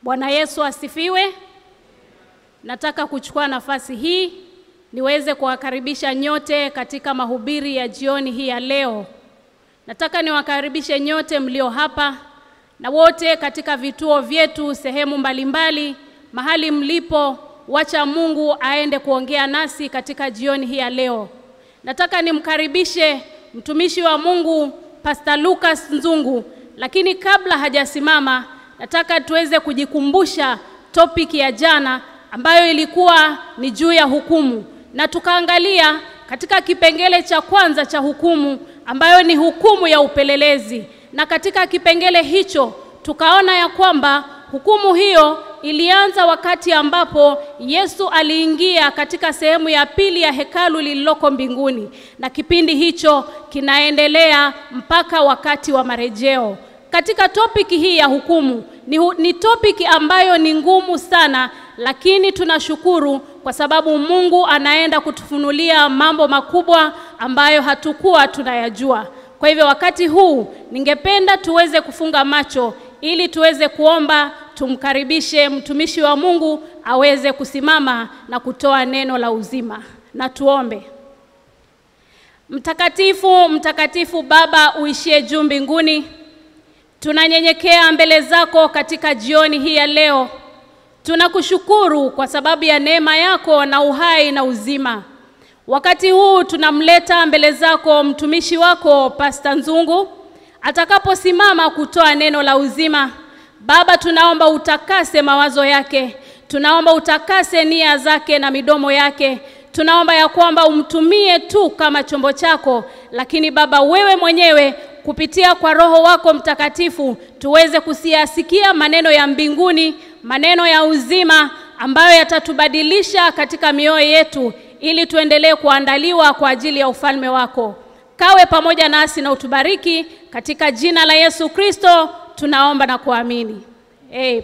Bwana Yesu asifiwe. Nataka kuchukua nafasi hii niweze kuwakaribisha nyote katika mahubiri ya jioni hii ya leo. Nataka niwakaribishe nyote mlio hapa na wote katika vituo vyetu sehemu mbalimbali, mahali mlipo, wacha Mungu aende kuongea nasi katika jioni hii ya leo. Nataka nimkaribishe mtumishi wa Mungu Pastor Lucas Nzungu, lakini kabla hajasimama nataka tuweze kujikumbusha topic ya jana ambayo ilikuwa ni juu ya hukumu, na tukaangalia katika kipengele cha kwanza cha hukumu ambayo ni hukumu ya upelelezi. Na katika kipengele hicho tukaona ya kwamba hukumu hiyo ilianza wakati ambapo Yesu aliingia katika sehemu ya pili ya hekalu lililoko mbinguni, na kipindi hicho kinaendelea mpaka wakati wa marejeo. Katika topiki hii ya hukumu ni topiki ambayo ni ngumu sana, lakini tunashukuru kwa sababu Mungu anaenda kutufunulia mambo makubwa ambayo hatukuwa tunayajua. Kwa hivyo wakati huu ningependa tuweze kufunga macho ili tuweze kuomba, tumkaribishe mtumishi wa Mungu aweze kusimama na kutoa neno la uzima. Na tuombe. Mtakatifu, mtakatifu Baba uishie juu mbinguni, tunanyenyekea mbele zako katika jioni hii ya leo. Tunakushukuru kwa sababu ya neema yako na uhai na uzima. Wakati huu tunamleta mbele zako mtumishi wako Pastor Nzungu atakaposimama kutoa neno la uzima. Baba, tunaomba utakase mawazo yake, tunaomba utakase nia zake na midomo yake. Tunaomba ya kwamba umtumie tu kama chombo chako, lakini Baba wewe mwenyewe kupitia kwa Roho wako Mtakatifu tuweze kusiasikia maneno ya mbinguni, maneno ya uzima ambayo yatatubadilisha katika mioyo yetu ili tuendelee kuandaliwa kwa ajili ya ufalme wako. Kawe pamoja nasi na utubariki katika jina la Yesu Kristo tunaomba na kuamini. Amen.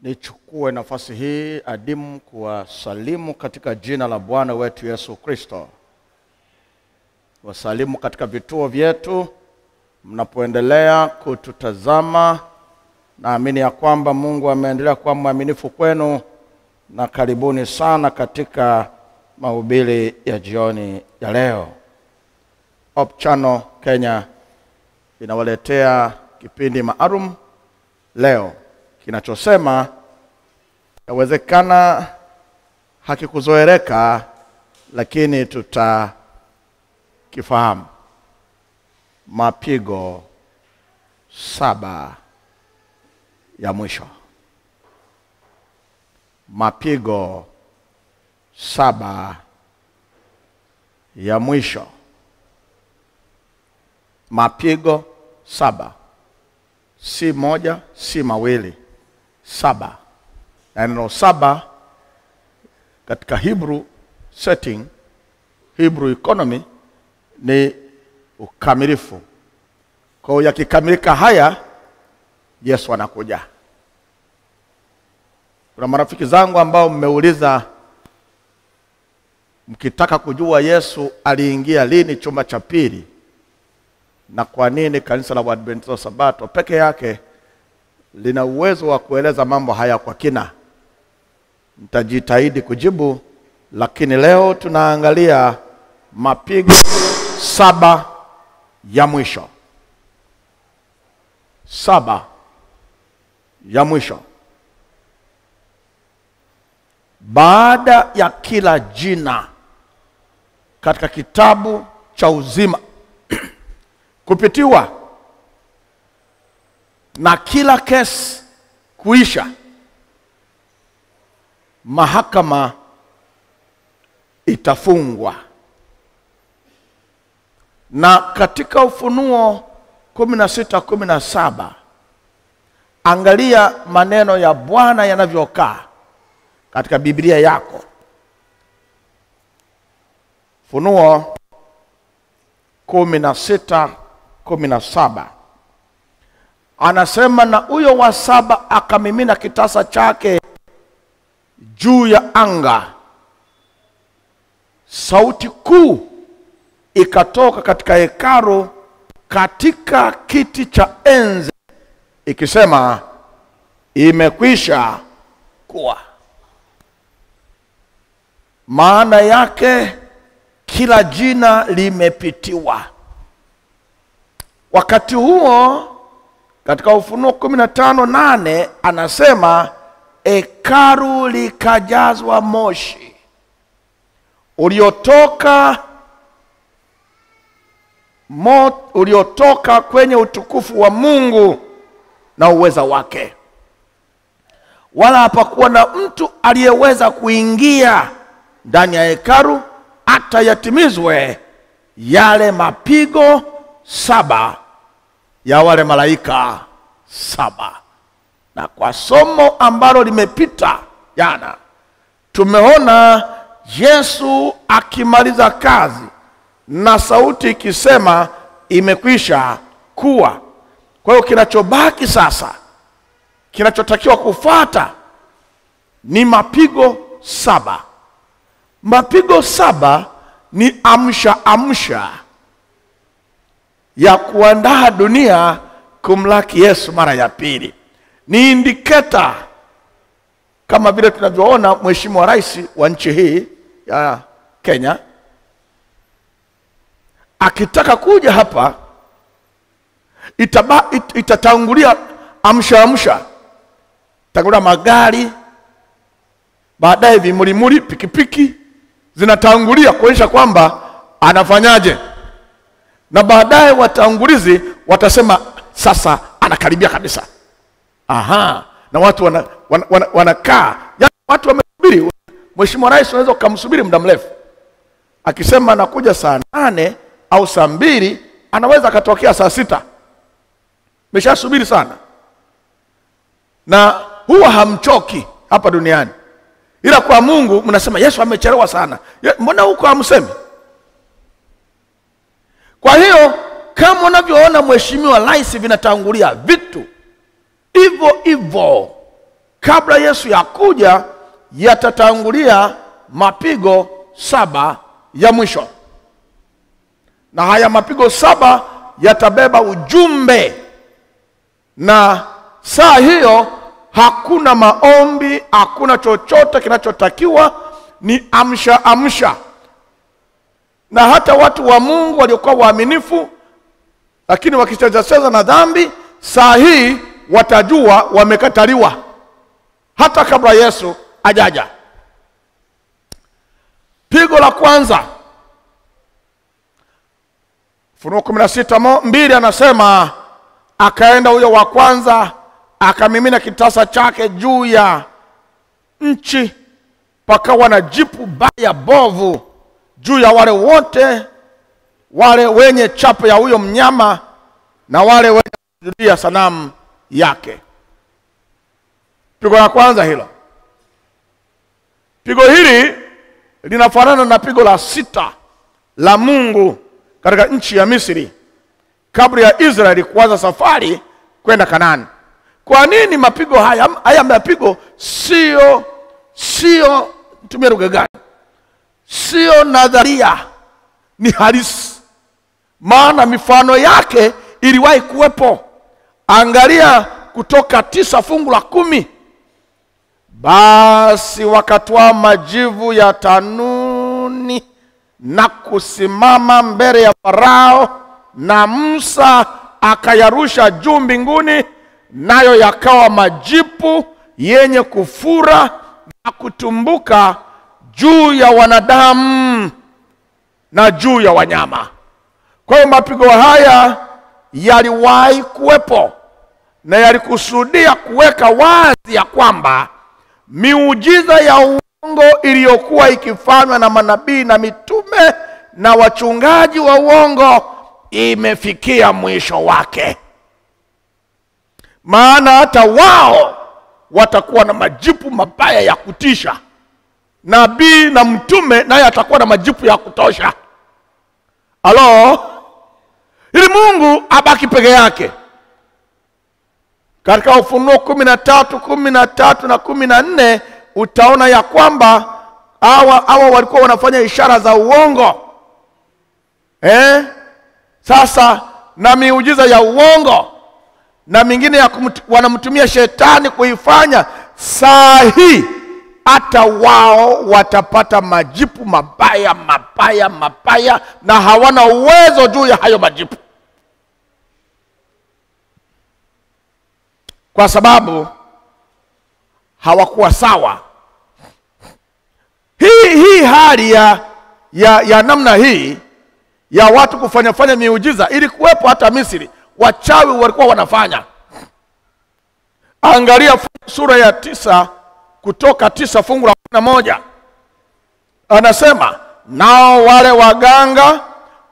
Nichukue nafasi hii adimu kuwasalimu katika jina la Bwana wetu Yesu Kristo. Wasalimu katika vituo vyetu mnapoendelea kututazama. Naamini ya kwamba Mungu ameendelea kuwa mwaminifu kwenu, na karibuni sana katika mahubiri ya jioni ya leo. Hope Channel Kenya inawaletea kipindi maalum leo kinachosema, yawezekana hakikuzoeleka lakini tutakifahamu: mapigo saba ya mwisho. Mapigo saba ya mwisho. Mapigo saba, si moja, si mawili, saba. Na neno saba katika Hebrew setting, Hebrew economy, ni ukamilifu. Kwa hiyo yakikamilika haya, Yesu anakuja. Kuna marafiki zangu ambao mmeuliza mkitaka kujua Yesu aliingia lini chumba cha pili na kwa nini kanisa la Waadventista Sabato peke yake lina uwezo wa kueleza mambo haya kwa kina. Nitajitahidi kujibu, lakini leo tunaangalia mapigo saba ya mwisho. Saba ya mwisho. Baada ya kila jina katika kitabu cha uzima kupitiwa na kila kesi kuisha, mahakama itafungwa. Na katika Ufunuo 16:17, angalia maneno ya Bwana yanavyokaa katika Biblia yako. Ufunuo 16:17 anasema, na huyo wa saba akamimina kitasa chake juu ya anga, sauti kuu ikatoka katika hekalu katika kiti cha enzi ikisema, imekwisha kuwa. Maana yake kila jina limepitiwa. Wakati huo katika Ufunuo 15:8 anasema, hekalu likajazwa moshi uliotoka kwenye utukufu wa Mungu na uweza wake, wala hapakuwa na mtu aliyeweza kuingia ndani ya hekalu hata yatimizwe yale mapigo 7 ya wale malaika 7. Na kwa somo ambalo limepita jana, tumeona Yesu akimaliza kazi na sauti ikisema imekwisha kuwa. Kwa hiyo kinachobaki sasa, kinachotakiwa kufuata ni mapigo 7. Mapigo 7 ni amsha amsha ya kuandaa dunia kumlaki Yesu mara ya pili. Ni indicator, kama vile tunavyoona Mheshimiwa Rais wa nchi hii ya Kenya akitaka kuja hapa itatangulia amsha amsha, tangulia magari, baadaye vimulimuli, pikipiki zinatangulia kuonyesha kwamba anafanyaje, na baadaye watangulizi watasema sasa anakaribia kabisa. Aha, na watu wanakaa, yaani watu wamesubiri. Mheshimiwa Rais unaweza ukamsubiri muda mrefu, akisema anakuja saa 8 au saa 2, anaweza akatokea saa 6. Meshasubiri sana, na huwa hamchoki hapa duniani, ila kwa Mungu mnasema Yesu amechelewa sana. Mbona huko hamsemi? Kwa hiyo kama unavyoona Mheshimiwa Rais vinatangulia vitu hivyo hivyo, kabla Yesu yakuja yatatangulia mapigo 7 ya mwisho. Na haya mapigo 7 yatabeba ujumbe, na saa hiyo hakuna maombi, hakuna chochote kinachotakiwa, ni amsha amsha. Na hata watu wa Mungu waliokuwa waaminifu lakini wakicheza na dhambi, saa hii watajua wamekataliwa hata kabla Yesu ajaja. Pigo la kwanza, Ufunuo 16:2 anasema, akaenda huyo wa kwanza akamimina kitasa chake juu ya nchi, pakawa na jipu baya bovu juu ya wale wote wale wenye chapa ya huyo mnyama na wale wenye kusujudia sanamu yake. Pigo la kwanza hilo. Pigo hili linafanana na pigo la 6 la Mungu katika nchi ya Misri kabla ya Israeli kuanza safari kwenda Kanaani. Kwa nini mapigo haya? Haya mapigo sio tumia lugha gani? Sio nadharia, ni halisi. Maana mifano yake iliwahi kuwepo. Angalia Kutoka 9:10. Basi wakatwaa majivu ya tanuni na kusimama mbele ya Farao, na Musa akayarusha juu mbinguni, nayo yakawa majipu yenye kufura na kutumbuka juu ya wanadamu na juu ya wanyama. Kwa hiyo mapigo haya yaliwahi kuwepo na yalikusudia kuweka wazi ya kwamba miujiza ya uongo iliyokuwa ikifanywa na manabii na mitume na wachungaji wa uongo imefikia mwisho wake. Maana hata wao watakuwa na majipu mabaya ya kutisha. Nabii na mtume naye atakuwa na majipu ya kutosha. Halo? Ili Mungu abaki peke yake. Katika Ufunuo 13, 13 na 14 utaona ya kwamba hawa walikuwa wanafanya ishara za uongo. Sasa na miujiza ya uongo na mingine ya wanamtumia shetani kuifanya. Sahi hata wao watapata majipu mabaya mabaya mabaya, na hawana uwezo juu ya hayo majipu, kwa sababu hawakuwa sawa. Hii hali ya namna hii ya watu kufanya miujiza ilikuwepo hata Misri. Wachawi walikuwa wanafanya. Angalia sura ya 9, Kutoka 9 fungu la 11. Anasema, nao wale waganga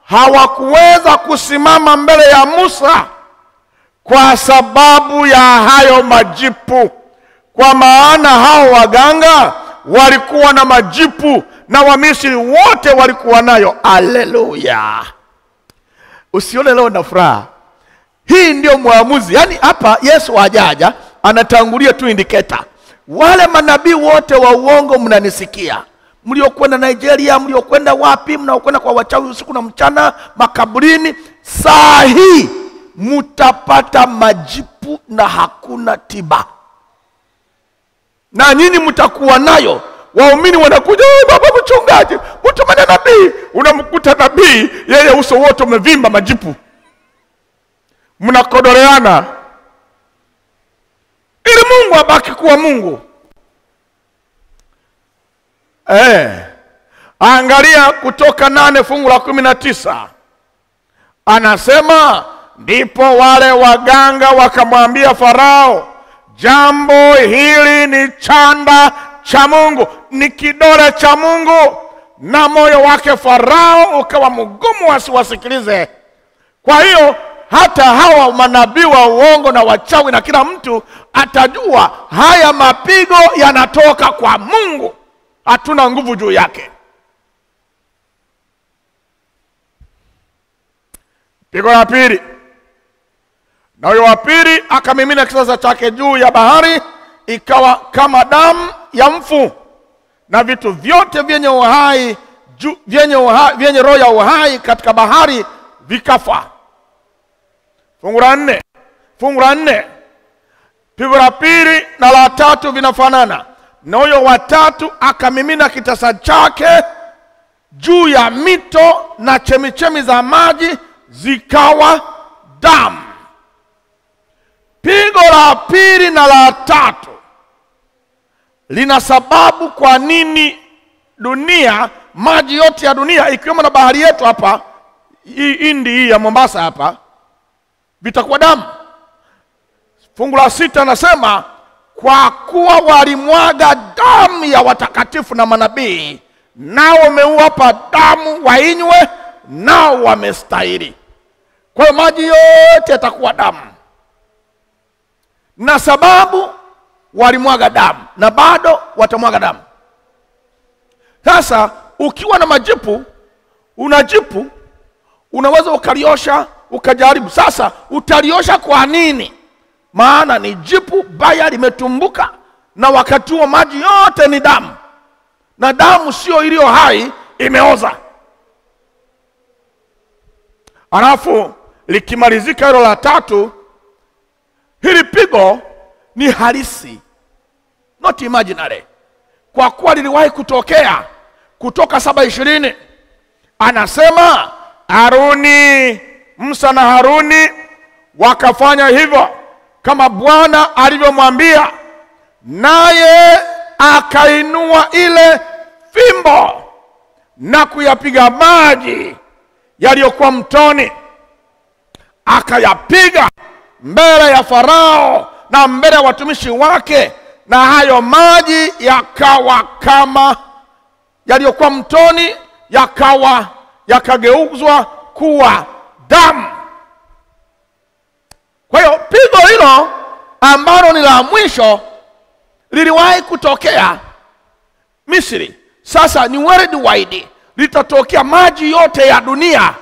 hawakuweza kusimama mbele ya Musa kwa sababu ya hayo majipu. Kwa maana hao waganga walikuwa na majipu na Wamisri wote walikuwa nayo. Haleluya. Usione leo na furaha. Hii ndio muamuzi. Yaani hapa Yesu hajaja, anatangulia tu indicator. Wale manabii wote wa uongo mnanisikia, mliokwenda Nigeria, mliokwenda wapi, mnaokwenda kwa wachawi usiku na mchana, makaburini, saa hii mtapata majipu na hakuna tiba. Na nyinyi mtakuwa nayo. Waumini wanakuja, baba mchungaji, mtumane nabii. Unamkuta nabii yeye uso wote umevimba majipu. Mnakodoleana ili Mungu abaki kuwa Mungu. Angalia Kutoka 8 fungu la 19. Anasema, ndipo wale waganga wakamwambia Farao, jambo hili ni chanda cha Mungu, ni kidole cha Mungu. Na moyo wake Farao ukawa mgumu asiwasikilize. Kwa hiyo hata hawa manabii wa uongo na wachawi na kila mtu atajua haya mapigo yanatoka kwa Mungu, hatuna nguvu juu yake. Pigo la pili. Na huyo wa pili akamimina kisasa chake juu ya bahari, ikawa kama damu ya mfu, na vitu vyote vyenye uhai, vyenye roho ya uhai katika bahari vikafa. Fungu la 4. Fungu la 4. Pigo la pili na la tatu vinafanana. Na huyo wa tatu akamimina kitasa chake juu ya mito na chemichemi za maji, zikawa damu. Pigo la pili na la tatu lina sababu kwa nini dunia, maji yote ya dunia ikiwemo na bahari yetu hapa, hii Hindi hii ya Mombasa hapa, vitakuwa damu. Fungu la 6 anasema, kwa kuwa walimwaga damu ya watakatifu na manabii, nao wameuapa damu wainywe, nao wamestahili. Kwa hiyo maji yote yatakuwa damu. Na sababu walimwaga damu, na bado watamwaga damu. Sasa ukiwa na majipu, unajipu, unaweza ukaliosha, ukajaribu. Sasa utaliosha kwa nini? Maana ni jipu baya limetumbuka, na wakati huo maji yote ni damu. Na damu sio iliyo hai, imeoza. Alafu likimalizika hilo la tatu, hili pigo ni halisi, not imaginary, kwa kuwa liliwahi kutokea. Kutoka 7:20 anasema, Haruni, Musa na Haruni wakafanya hivyo kama Bwana alivyomwambia, naye akainua ile fimbo na kuyapiga maji yaliyokuwa mtoni, akayapiga mbele ya Farao na mbele ya watumishi wake, na hayo maji yakawa kama yaliyokuwa mtoni, yakawa yakageuzwa kuwa damu. Kwa hiyo pigo hilo ambalo ni la mwisho liliwahi kutokea Misri. Sasa ni worldwide, litatokea maji yote ya dunia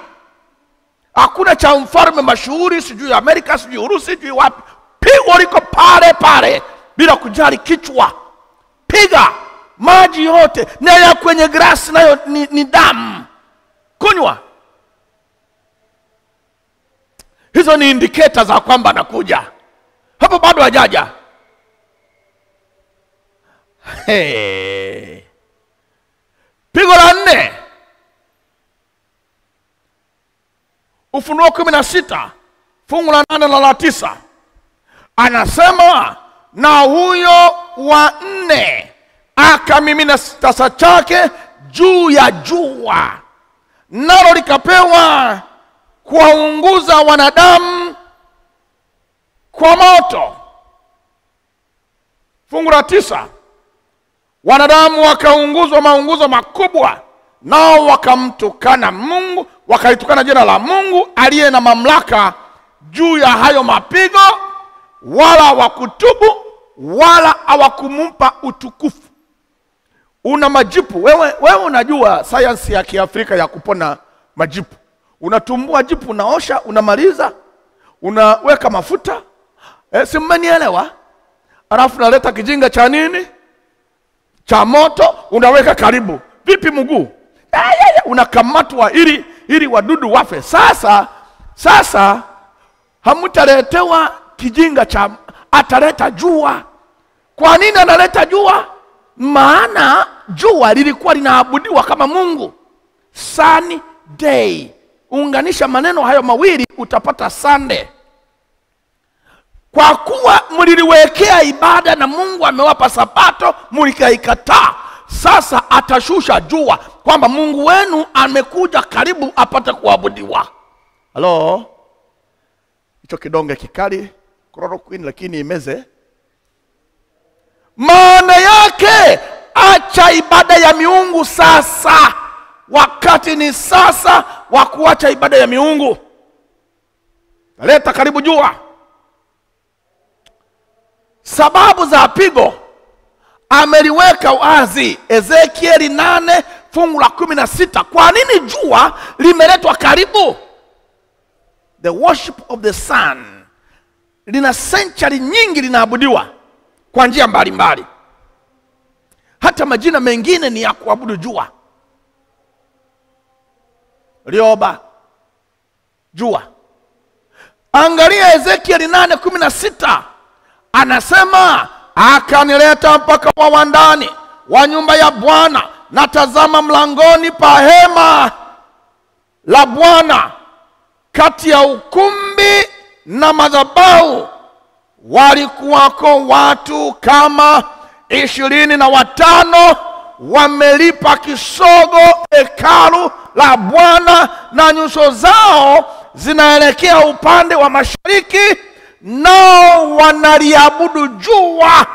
Hakuna cha mfalme mashuhuri, sijui Amerika, sijui Urusi, sijui wapi. Pigo liko pale pale bila kujali kichwa. Piga maji yote, na ya kwenye grasi nayo ni damu. Kunywa. Hizo ni indicator za kwamba anakuja. Hapo bado hajaja. Hey. Pigo la 4. Ufunuo 16 fungu la 8 na la 9. Anasema na huyo wa 4 akamimina tasa chake juu ya jua, nalo likapewa kuwaunguza wanadamu kwa moto. Fungu la 9. Wanadamu wakaunguzwa maunguzo makubwa, nao wakamtukana Mungu, wakaitukana jina la Mungu aliye na mamlaka juu ya hayo mapigo, wala hawakutubu wala hawakumpa utukufu. Una majipu wewe unajua sayansi ya Kiafrika ya kupona majipu. Unatumbua jipu, unaosha, unamaliza, unaweka mafuta. Si mmenielewa? Alafu unaleta kijinga cha nini? Cha moto, unaweka karibu. Vipi mguu? Unakamatwa ili wadudu wafe. Sasa hamtaletewa kijinga cha, ataleta jua. Kwa nini analeta jua? Maana jua lilikuwa linaabudiwa kama Mungu. Sunny day. Unganisha maneno hayo mawili utapata Sunday. Kwa kuwa mliliwekea ibada na Mungu amewapa sabato, mlikaikataa. Sasa atashusha jua kwamba Mungu wenu amekuja karibu apate kuabudiwa. Halo? Hicho kidonge kikali chloroquine, lakini imeze. Maana yake acha ibada ya miungu sasa. Wakati ni sasa wa kuacha ibada ya miungu. Leta karibu jua. Sababu za pigo ameliweka wazi Ezekieli 8 fungu la 16. Kwa nini jua limeletwa karibu? The worship of the sun lina century nyingi linaabudiwa kwa njia mbalimbali. Hata majina mengine ni ya kuabudu jua. Rioba, jua. Angalia Ezekieli 8:16. Anasema akanileta mpaka wa ndani wa nyumba ya Bwana, na tazama mlangoni pa hema la Bwana kati ya ukumbi na madhabahu walikuwako watu kama 25 wamelipa kisogo hekalu la Bwana, na nyuso zao zinaelekea upande wa mashariki, nao wanaliabudu jua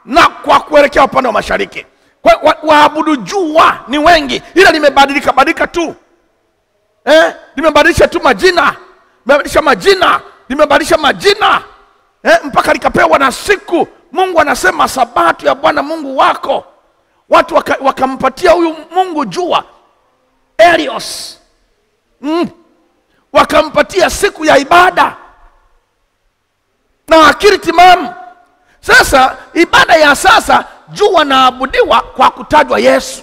na kwa kuelekea upande wa mashariki. Kwa waabudu jua ni wengi, ila limebadilika badilika tu. Limebadilisha tu majina, limebadilisha majina, limebadilisha majina. Mpaka likapewa na siku. Mungu anasema sabato ya Bwana Mungu wako. Watu wakampatia huyu Mungu jua, Helios. Wakampatia siku ya ibada na akili timamu. Sasa ibada ya sasa jua naabudiwa kwa kutajwa Yesu.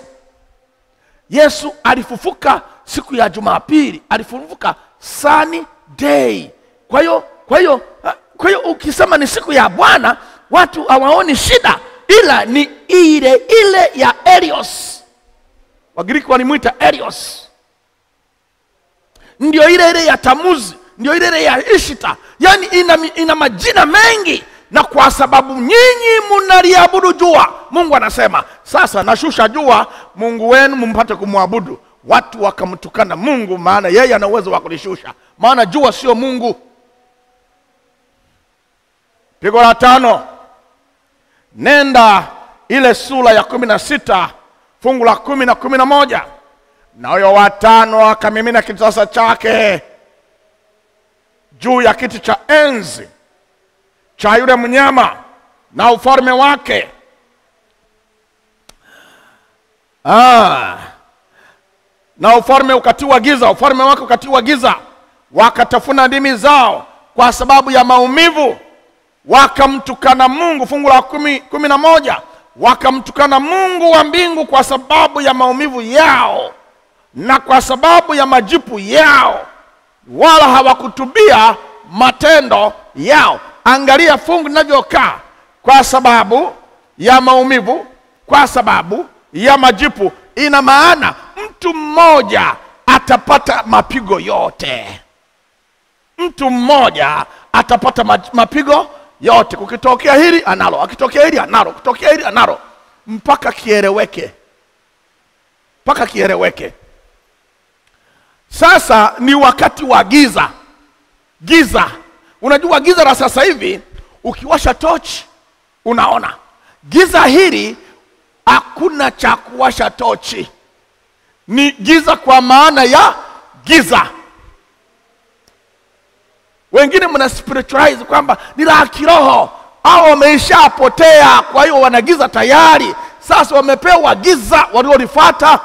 Yesu alifufuka siku ya Jumapili, alifufuka Sunday day. Kwa hiyo ukisema ni siku ya Bwana, watu hawaoni shida, ila ni ile ile ya Helios. Wagiriki walimuita Helios. Ndio ile ile ya Tamuzi, ndio ile ile ya Ishita. Yaani ina majina mengi, na kwa sababu nyinyi mnaliabudu jua, Mungu anasema sasa nashusha jua, Mungu wenu mumpate kumwabudu. Watu wakamtukana Mungu, maana yeye ana uwezo wa kulishusha, maana jua sio Mungu. Pigo la 5. Nenda ile sura ya 16 fungu la 10 na 11. Na huyo wa 5 akamimina kitasa chake juu ya kiti cha enzi cha yule mnyama na ufalme wake. Na ufalme ukatiwa giza, ufalme wake ukatiwa giza. Wakatafuna ndimi zao kwa sababu ya maumivu, wakamtukana Mungu. Fungu la 11, wakamtukana Mungu wa mbingu kwa sababu ya maumivu yao na kwa sababu ya majipu yao, wala hawakutubia matendo yao. Angalia fungu linavyokaa, kwa sababu ya maumivu, kwa sababu ya majipu. Ina maana mtu mmoja atapata mapigo yote. Mtu mmoja atapata mapigo yote. Kukitokea hili analo, akitokea hili analo, kutokea hili analo, mpaka kieleweke, mpaka kieleweke. Sasa ni wakati wa giza. Giza. Unajua giza la sasa hivi ukiwasha tochi unaona. Giza hili hakuna cha kuwasha tochi. Ni giza kwa maana ya giza. Wengine mna spiritualize kwamba ni la kiroho, au wameishapotea, kwa hiyo wana giza tayari. Sasa wamepewa giza waliolifuata.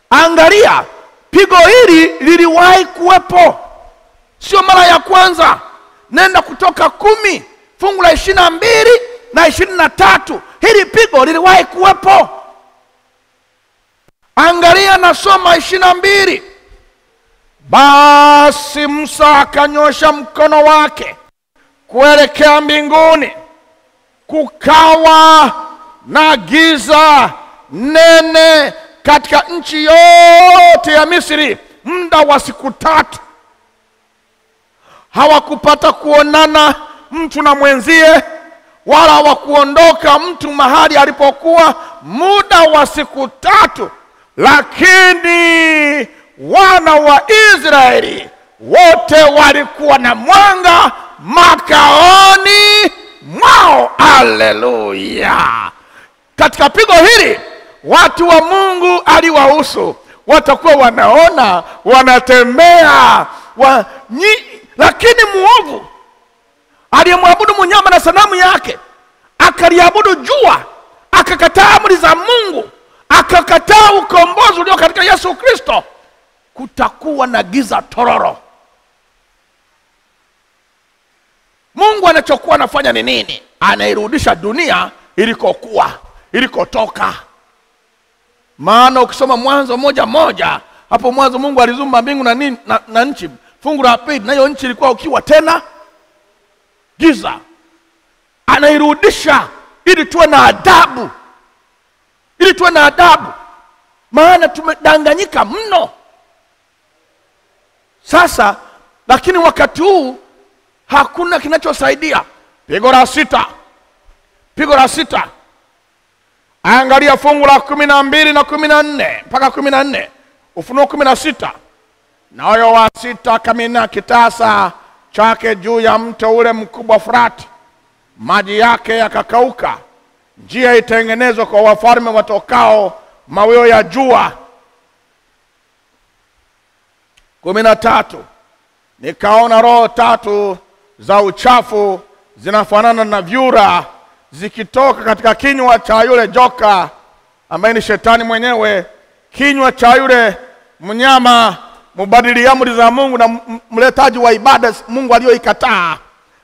Angalia, pigo hili liliwahi kuwepo, sio mara ya kwanza. Nenda Kutoka 10 fungu la 22 na 23. Hili pigo liliwahi kuwepo. Angalia, nasoma 22. Basi Musa akanyosha mkono wake kuelekea mbinguni, kukawa na giza nene katika nchi yote ya Misri muda wa siku 3. Hawakupata kuonana mtu na mwenzie, wala hawakuondoka mtu mahali alipokuwa muda wa siku 3. Lakini wana wa Israeli wote walikuwa na mwanga makaoni mwao. Haleluya! Katika pigo hili watu wa Mungu aliwahusu, watakuwa wanaona, wanatembea lakini muovu aliyemwabudu mnyama na sanamu yake, akaliabudu jua, akakataa amri za Mungu, akakataa ukombozi ulio katika Yesu Kristo, kutakuwa na giza tororo. Mungu anachokuwa anafanya ni nini? Anairudisha dunia ilikokuwa, ilikotoka. Maana ukisoma Mwanzo 1:1, hapo mwanzo Mungu alizumba mbingu na nini na nchi. Fungu la pili, nayo nchi ilikuwa ukiwa tena giza. Anairudisha ili tuwe na adabu, ili tuwe na adabu, maana tumedanganyika mno. Sasa lakini wakati huu hakuna kinachosaidia. Pigo la 6. Pigo la 6. Angalia fungu la 12 na 14 mpaka 14. Ufunuo 16. Nayo wa 6 kamina kitasa chake juu ya mto ule mkubwa Frati, maji yake yakakauka, njia itengenezwa kwa wafalme watokao mawio ya jua. 13. Nikaona roho 3 za uchafu zinafanana na vyura zikitoka katika kinywa cha yule joka ambaye ni shetani mwenyewe, kinywa cha yule mnyama mubadili amri za Mungu na mletaji wa ibada Mungu aliyoikataa,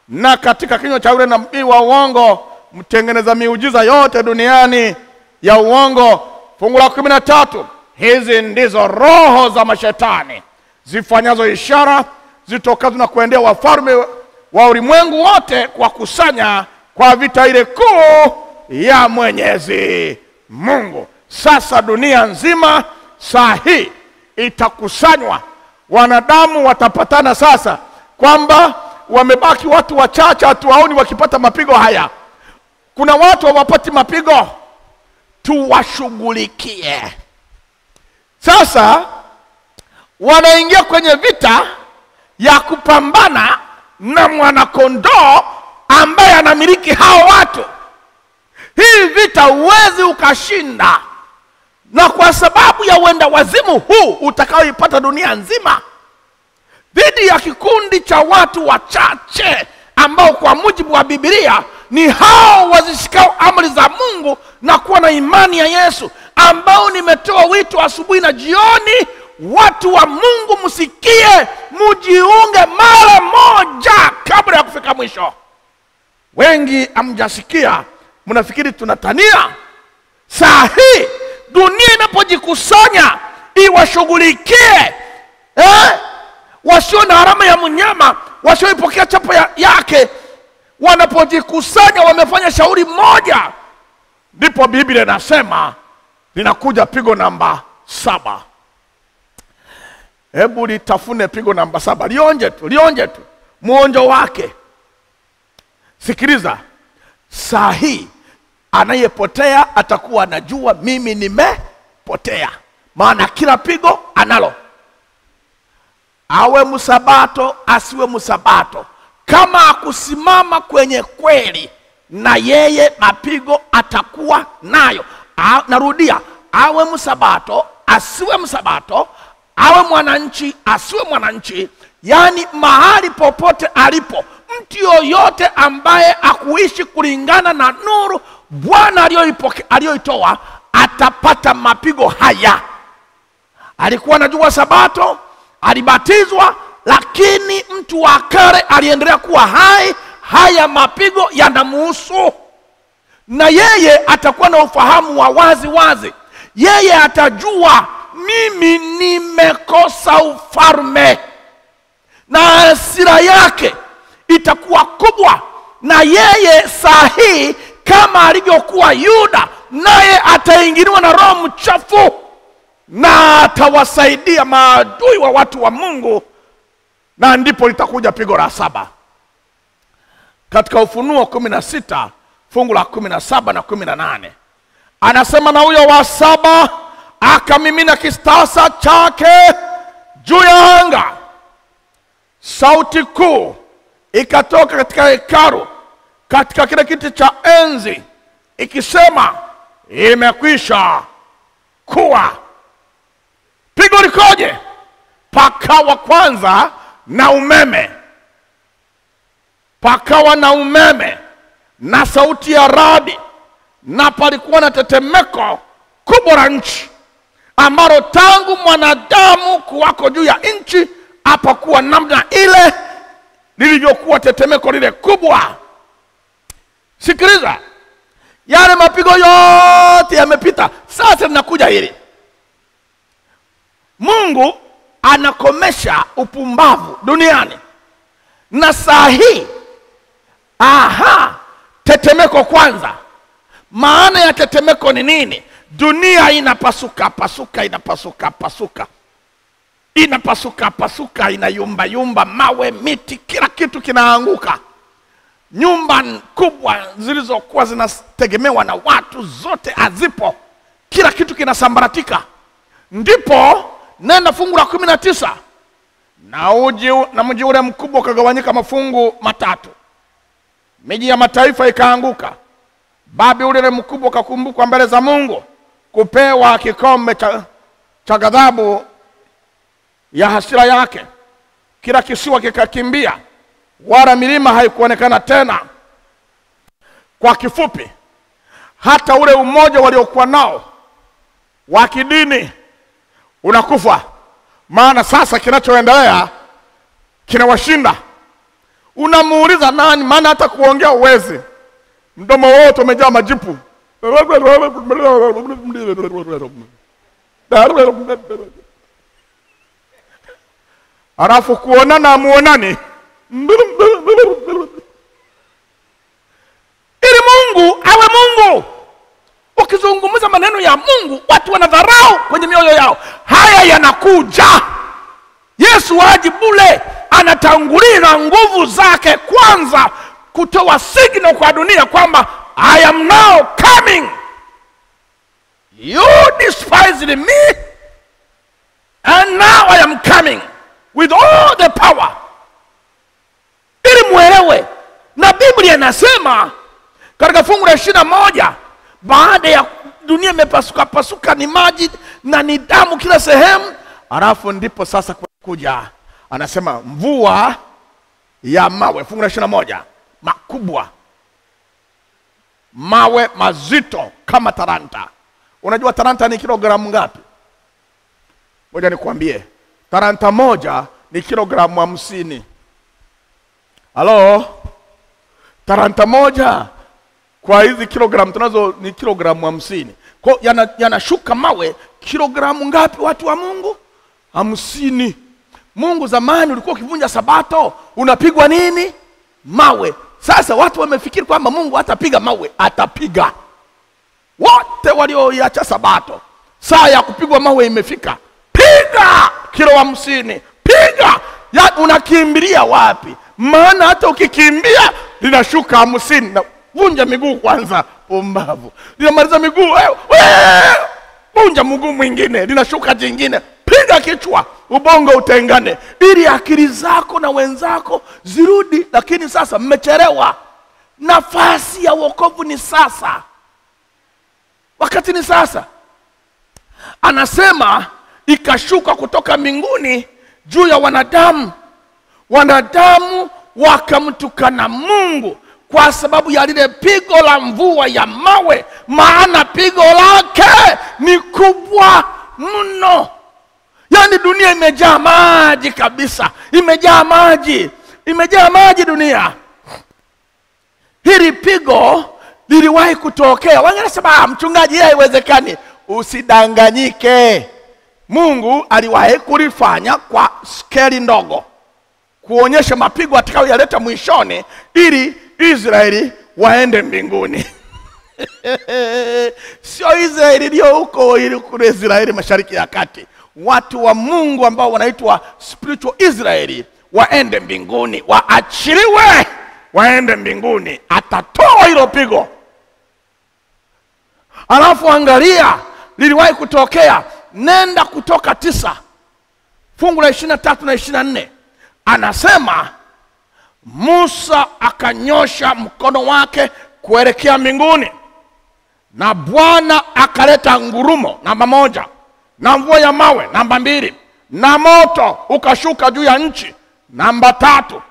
na katika kinywa cha yule nabii wa uongo mtengeneza miujiza yote duniani ya uongo. Fungu la 13. Hizi ndizo roho za mashetani zifanyazo ishara zitokazo na kuendea wafalme wa ulimwengu wote kwa kusanya kwa vita ile kuu ya Mwenyezi Mungu. Sasa dunia nzima saa hii itakusanywa, wanadamu watapatana sasa kwamba wamebaki watu wachache, hatuwaoni wakipata mapigo haya. Kuna watu hawapati mapigo, tuwashughulikie. Sasa wanaingia kwenye vita ya kupambana na mwanakondoo ambaye anamiliki hao watu. Hii vita huwezi ukashinda. Na kwa sababu ya uenda wazimu huu utakaoipata dunia nzima dhidi ya kikundi cha watu wachache ambao kwa mujibu wa Biblia ni hao wazishikao amri za Mungu na kuwa na imani ya Yesu, ambao nimetoa wito asubuhi na jioni Watu wa Mungu msikie, mujiunge mara moja kabla ya kufika mwisho. Wengi hamjasikia, mnafikiri tunatania. Saa hii dunia inapojikusanya iwashughulikie wasio na alama ya mnyama, wasioipokea chapa yake, wanapojikusanya wamefanya shauri moja, ndipo Biblia inasema linakuja pigo namba 7. Hebu litafune pigo namba 7, lionje tu, lionje tu muonjo wake. Sikiliza, saa hii anayepotea atakuwa anajua mimi nimepotea, maana kila pigo analo. Awe msabato asiwe msabato, kama akusimama kwenye kweli, na yeye mapigo atakuwa nayo. Narudia, awe msabato asiwe msabato, awe mwananchi asiwe mwananchi, yani mahali popote alipo, mtu yoyote ambaye akuishi kulingana na nuru Bwana aliyoitoa atapata mapigo haya. Alikuwa anajua sabato, alibatizwa, lakini mtu wa kale aliendelea kuwa hai. Haya mapigo yanamuhusu, na yeye atakuwa na ufahamu wa wazi wazi. Yeye atajua mimi nimekosa ufalme, na hasira yake itakuwa kubwa. Na yeye sahi kama alivyokuwa Yuda, naye ataingiliwa na roho mchafu na atawasaidia maadui wa watu wa Mungu. Na ndipo litakuja pigo la 7. Katika Ufunuo 16 fungu la 17 na 18 anasema, na huyo wa 7 akamimina kistasa chake juu ya anga, sauti kuu ikatoka katika hekalu, katika kile kiti cha enzi, ikisema, imekwisha kuwa. Pigo likoje? Pakawa kwanza na umeme, pakawa na umeme na sauti ya radi, na palikuwa na tetemeko kubwa la nchi, ambalo tangu mwanadamu kuwako juu ya nchi hapakuwa namna ile lilivyokuwa tetemeko lile kubwa. Sikiliza, yale mapigo yote yamepita, sasa linakuja hili. Mungu anakomesha upumbavu duniani, na saa hii tetemeko kwanza. Maana ya tetemeko ni nini? Dunia inapasuka pasuka, inapasuka pasuka, inapasuka pasuka, inayumba yumba, mawe, miti, kila kitu kinaanguka. Nyumba kubwa zilizokuwa zinategemewa na watu zote hazipo, kila kitu kinasambaratika. Ndipo nenda fungu la 19, na mji ule mkubwa ukagawanyika mafungu matatu, miji ya mataifa ikaanguka. Babeli ule mkubwa ukakumbukwa mbele za Mungu, kupewa kikombe cha ghadhabu ya hasira yake. Kila kisiwa kikakimbia, wala milima haikuonekana tena. Kwa kifupi, hata ule umoja waliokuwa nao wa kidini unakufa, maana sasa kinachoendelea kinawashinda. Unamuuliza nani? Maana hata kuongea uwezi, mdomo wote umejaa majipu. Alafu kuonana muonani. Ili Mungu awe Mungu. Ukizungumza maneno ya Mungu watu wanadharau kwenye mioyo yao. Haya yanakuja. Yesu haji bure, anatanguliza nguvu zake kwanza kutoa signal kwa dunia kwamba I am now coming. You despised me, and now I am coming with all the power. Ili muelewe. Na Biblia inasema katika fungu la 21, baada ya dunia imepasuka pasuka, ni maji na ni damu kila sehemu, alafu ndipo sasa kuja anasema mvua ya mawe. Fungu la 21, makubwa, mawe mazito kama talanta. Unajua talanta ni kilogramu ngapi? Ngoja nikwambie, talanta moja ni kilogramu 50. Halo? Talanta moja kwa hizi kilogramu tunazo ni kilogramu 50. Kwa yanashuka mawe kilogramu ngapi watu wa Mungu? 50. Mungu zamani ulikuwa ukivunja sabato unapigwa nini? Mawe. Sasa watu wamefikiri kwamba Mungu hatapiga mawe, atapiga. Wote walioiacha sabato, saa ya kupigwa mawe imefika. Piga kilo 50. Piga. Ya unakimbilia wapi? Maana hata ukikimbia linashuka 50. Na vunja miguu kwanza, pumbavu. Linamaliza miguu, vunja mguu mwingine, linashuka jingine. Piga kichwa, ubongo utengane, ili akili zako na wenzako zirudi. Lakini sasa mmechelewa. Nafasi ya wokovu ni sasa. Wakati ni sasa. Anasema ikashuka kutoka mbinguni juu ya wanadamu. Wanadamu wakamtukana Mungu kwa sababu ya lile pigo la mvua ya mawe, maana pigo lake ni kubwa mno. Yaani dunia imejaa maji kabisa. Imejaa maji. Imejaa maji dunia. Hili pigo liliwahi kutokea. Wengine wanasema mchungaji, haiwezekani. Usidanganyike. Mungu aliwahi kulifanya kwa skeli ndogo, kuonyesha mapigo atakayoyaleta mwishoni ili Israeli waende mbinguni. Sio Israeli iliyo huko, ili kule Israeli Mashariki ya Kati. Watu wa Mungu ambao wanaitwa spiritual Israeli waende mbinguni, waachiliwe waende mbinguni. Atatoa hilo pigo. Alafu angalia, liliwahi kutokea. Nenda Kutoka 9 fungu la 23 na 24. Anasema Musa akanyosha mkono wake kuelekea mbinguni, na Bwana akaleta ngurumo, namba 1, na mvua ya mawe, namba 2, na moto ukashuka juu ya nchi, namba 3.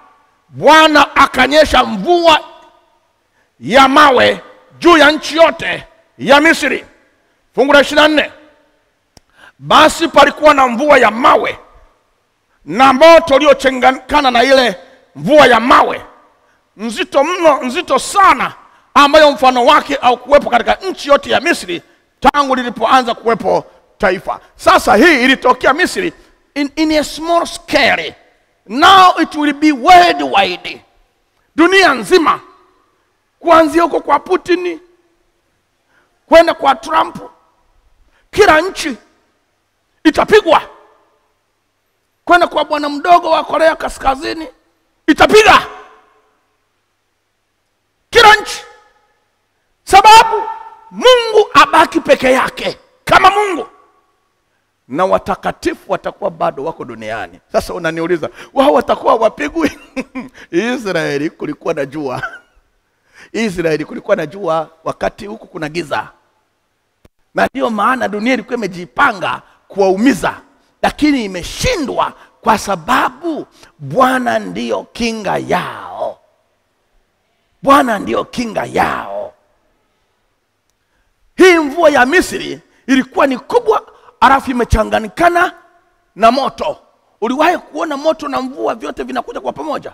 Bwana akanyesha mvua ya mawe juu ya nchi yote ya Misri. Fungu la 24. Basi palikuwa na mvua ya mawe na moto uliochanganyikana na ile mvua ya mawe, nzito mno, nzito sana, ambayo mfano wake haukuwepo katika nchi yote ya Misri tangu lilipoanza kuwepo taifa. Sasa hii ilitokea Misri in a small scale. Now it will be worldwide. Dunia nzima, kuanzia huko kwa Putin kwenda kwa Trump, kila nchi itapigwa. Kwenda kwa bwana mdogo wa Korea Kaskazini, itapiga kila nchi. Sababu Mungu abaki peke yake kama Mungu, na watakatifu watakuwa bado wako duniani. Sasa unaniuliza, wao watakuwa wapigwi? Israeli kulikuwa na jua. Israeli kulikuwa na jua wakati huku kuna giza. Na ndio maana dunia ilikuwa imejipanga kuwaumiza, lakini imeshindwa kwa sababu Bwana ndiyo kinga yao. Bwana ndiyo kinga yao. Hii mvua ya Misri ilikuwa ni kubwa, alafu imechanganyikana na moto. Uliwahi kuona moto na mvua vyote vinakuja kwa pamoja?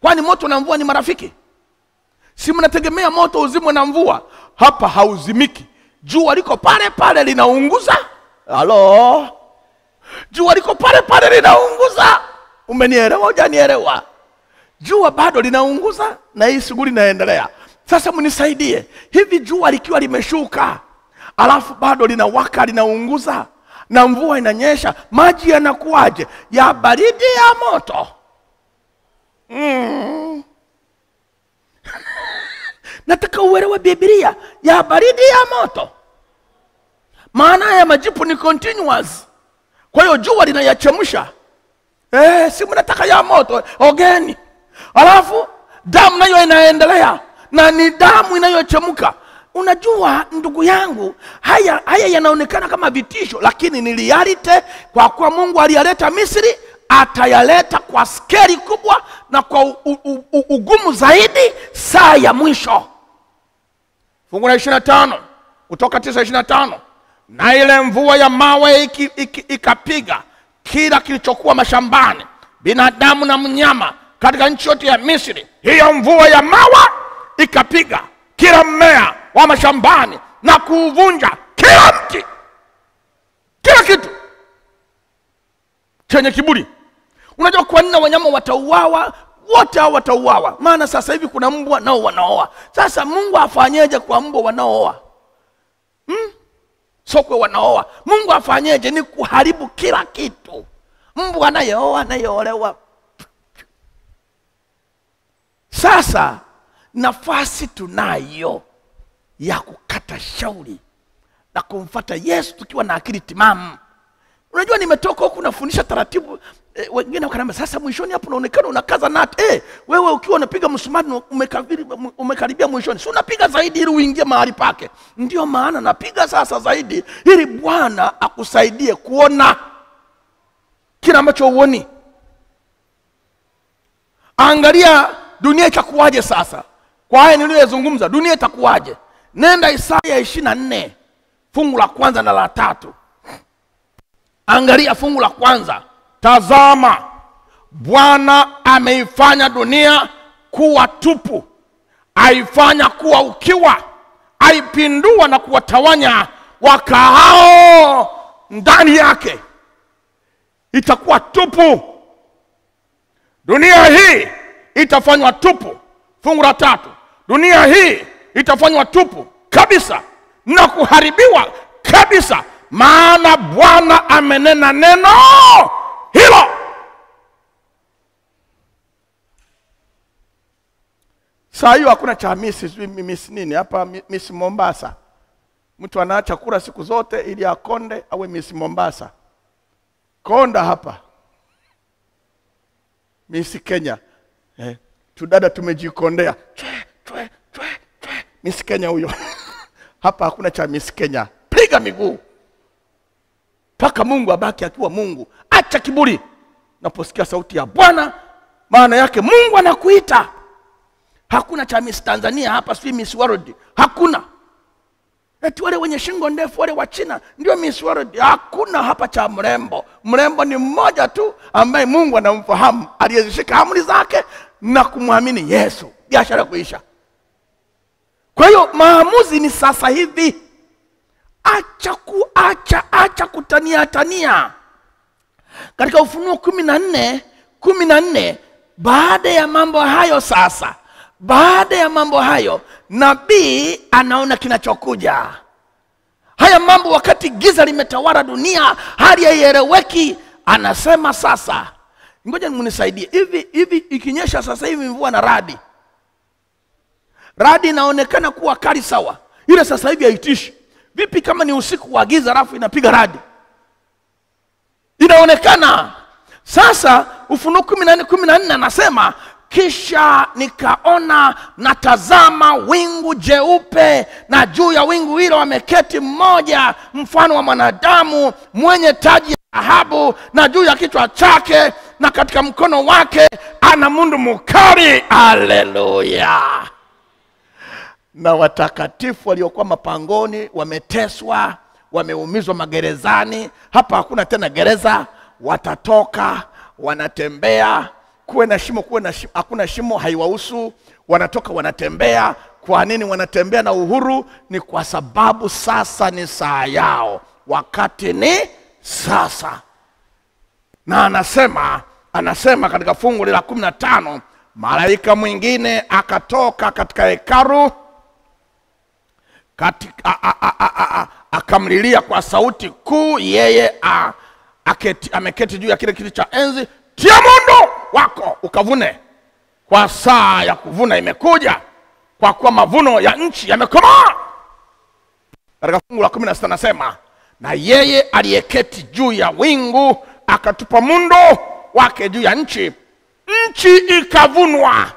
Kwani moto na mvua ni marafiki? Si mnategemea moto uzimwe na mvua? Hapa hauzimiki. Jua liko pale pale linaunguza. Halo? Jua liko pale pale linaunguza. Umenielewa hujanielewa? Jua bado linaunguza na hii shughuli inaendelea. Sasa mnisaidie, hivi jua likiwa limeshuka alafu bado linawaka linaunguza na mvua inanyesha, maji yanakuwaje? Ya baridi ya moto? Nataka uelewe Biblia, ya baridi ya moto. Maana ya majipu ni continuous. Kwa hiyo jua linayachemsha. Si mnataka ya moto, ogeni. Alafu damu nayo inaendelea, na ni damu inayochemka. Unajua ndugu yangu, haya yanaonekana kama vitisho, lakini ni reality. Kwa kuwa Mungu aliyaleta Misri, atayaleta kwa skeli kubwa na kwa ugumu zaidi saa ya mwisho. Fungu la 25, Kutoka 9:25. Na ile mvua ya mawe ikapiga kila kilichokuwa mashambani, binadamu na mnyama, katika nchi yote ya Misri. Hiyo mvua ya mawe ikapiga kila mmea wa mashambani na kuuvunja kila mti, kila kitu chenye kiburi. Unajua kwa nini wanyama watauawa? Wote hao watauawa. Maana sasa hivi kuna mbwa nao wanaoa. Sasa Mungu afanyeje kwa mbwa wanaooa? Sokwe wanaoa. Mungu afanyeje? Ni kuharibu kila kitu. Mbwa anayeoa, anayeolewa. Sasa nafasi tunayo ya kukata shauri na kumfuata Yesu tukiwa na akili timamu. Unajua nimetoka huku nafundisha taratibu, wengine wakanambia sasa mwishoni hapo unaonekana unakaza nati. Wewe ukiwa unapiga msumari umekaribia mwishoni, si unapiga zaidi ili uingie mahali pake. Ndio maana napiga sasa zaidi ili Bwana akusaidie kuona kila ambacho huoni. Angalia dunia itakuwaje sasa. Kwa haya niliyozungumza, dunia itakuwaje? Nenda Isaya 24 fungu la 1 na la 3. Angalia fungu la 1. Tazama, Bwana ameifanya dunia kuwa tupu, aifanya kuwa ukiwa, aipindua na kuwatawanya wakaao ndani yake. Itakuwa tupu. Dunia hii itafanywa tupu. Fungu la 3. Dunia hii itafanywa tupu kabisa na kuharibiwa kabisa, maana Bwana amenena neno hilo. Saa hiyo hakuna cha misi, sijui misi nini hapa, misi Mombasa. Mtu anaacha kula siku zote ili akonde awe misi Mombasa. Konda hapa. Misi Kenya. Tudada tumejikondea. Chwe, chwe, chwe, chwe. Misi Kenya huyo. Hapa hakuna cha misi Kenya. Piga miguu. Paka Mungu abaki akiwa Mungu. Acha kiburi. Naposikia sauti ya Bwana, maana yake Mungu anakuita. Hakuna cha Miss Tanzania hapa, si Miss World. Hakuna. Eti wale wenye shingo ndefu wale wa China ndio Miss World. Hakuna hapa cha mrembo. Mrembo ni mmoja tu ambaye Mungu anamfahamu, aliyezishika amri zake na kumwamini Yesu. Biashara kuisha. Kwa hiyo maamuzi ni sasa hivi. Acha kuacha, acha kutania tania. Katika Ufunuo 14:14, baada ya mambo hayo sasa, baada ya mambo hayo, nabii anaona kinachokuja. Haya mambo wakati giza limetawala dunia, hali haieleweki, anasema sasa, ngoja mnisaidie. Hivi ikinyesha sasa hivi mvua na radi. Radi inaonekana kuwa kali sawa. Ile sasa hivi haitishi. Vipi kama ni usiku wa giza alafu inapiga radi? Inaonekana. Sasa Ufunuo 14:14 anasema, kisha nikaona natazama wingu jeupe, na juu ya wingu hilo ameketi mmoja mfano wa mwanadamu mwenye taji ya dhahabu, na juu ya kichwa chake na katika mkono wake ana mundu mkali. Haleluya. Na watakatifu waliokuwa mapangoni wameteswa, wameumizwa magerezani. Hapa hakuna tena gereza, watatoka, wanatembea. Kuwe na shimo, kuwe na shimo, hakuna shimo, haiwahusu. Wanatoka, wanatembea. Kwa nini wanatembea na uhuru? Ni kwa sababu sasa ni saa yao. Wakati ni sasa. Na anasema katika fungu la 15, malaika mwingine akatoka katika hekalu, akamlilia kwa sauti kuu yeye ameketi juu ya kile kiti cha enzi, tia mundu wako ukavune, kwa saa ya kuvuna imekuja, kwa kuwa mavuno ya nchi yamekomaa. Katika fungu la 16 anasema, na yeye aliyeketi juu ya wingu akatupa mundu wake juu ya nchi, nchi ikavunwa,